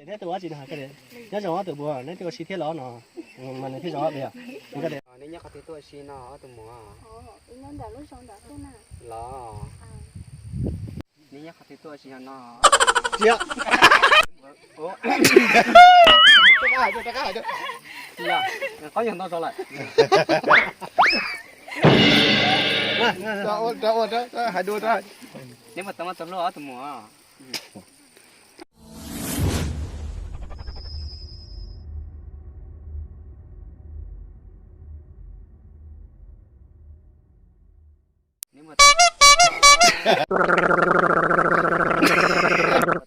Neb tus ua tsis nyob zoo ob tug puas, neb twb ua si thiab los no, mas nws thiaj zoo ob peb. Neb nyob qhov twg tuaj ua si no ob tug muam? Los, neb nyob qhov twg tuaj ua si no? Tsis yog. Qab yog ntau zog lawm. Hais dua, hais dua, tau hlub ob tug muam.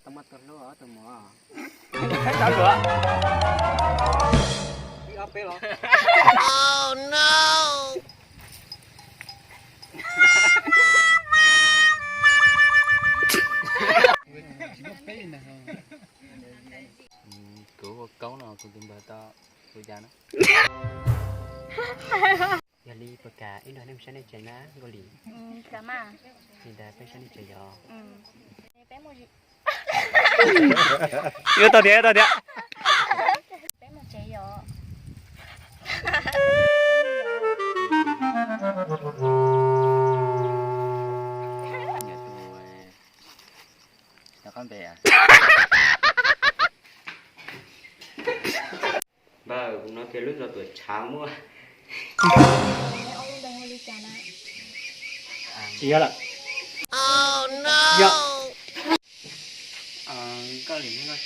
Tau muaj tus hlub ob tug muam. Ib ob peb los. Kuv ua kaub no kuv tus npawg tau tus cas na? Yog li puas kam ib nrog nej mus saib nej tsev na Nkauj Lis? Li ntawd peb saib nej tsev yog. Yuav tau tiag, yuav tau tiag. Peb mus tsev yom. Rov qab npe. Npawg, kuv hnov tias lub zos Tuam Tshav muaj. Tsis yog lawm. Yog. Nkauj Lis, nyob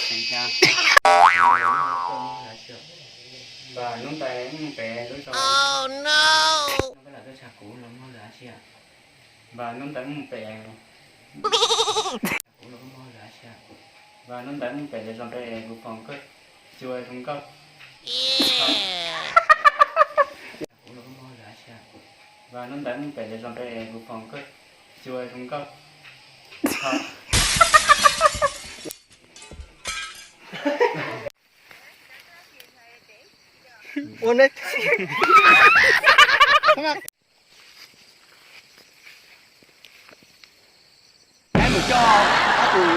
xeev cas? Npawg, hnub ntawd wb mus pem lub zos, peb los tuaj tshaj kuv los muaj lwm dab tsi? Npawg, hnub ntawd wb mus pem, kuv los muaj lwm dab tsi? Npawg, hnub ntawd wb mus pem lawv zos pem kuv foom koj cua zoo nkauj. Kuv los muaj lwm dab tsi? Npawg, hnub ntawd wb mus pem lawv zos pem kuv foom koj cua zoo nkauj. Ua ne. Peb mus coj ob tug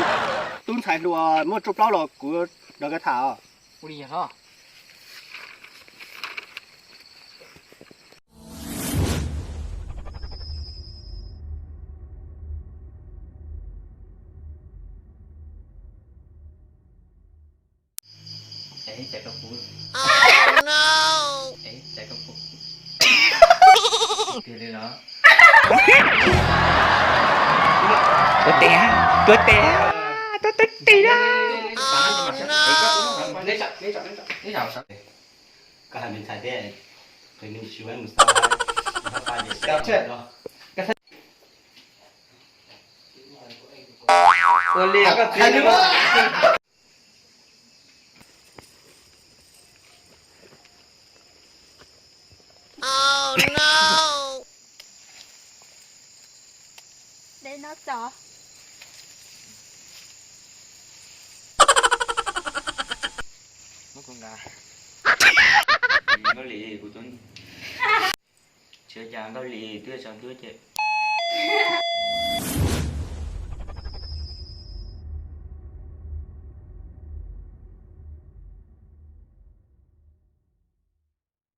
tub ntxhais hluas muaj rooj plaub los kuv nrog koj tham os. Ua li os. Es caiv rau kuv. Es caiv rau kuv. Tiag li los? Tuav tes, tuav tes, tuav tes tis na. Koj hais me ntxhais thiab, qhwv nws tsis mus xa, mus xa pa ces. Ua li koj txiv. Dej no txog. Muab kuv nqa. Nkauj Lis, kuv tuav tsis ua cas, Nkauj Lis twb tsaus ntuj ces.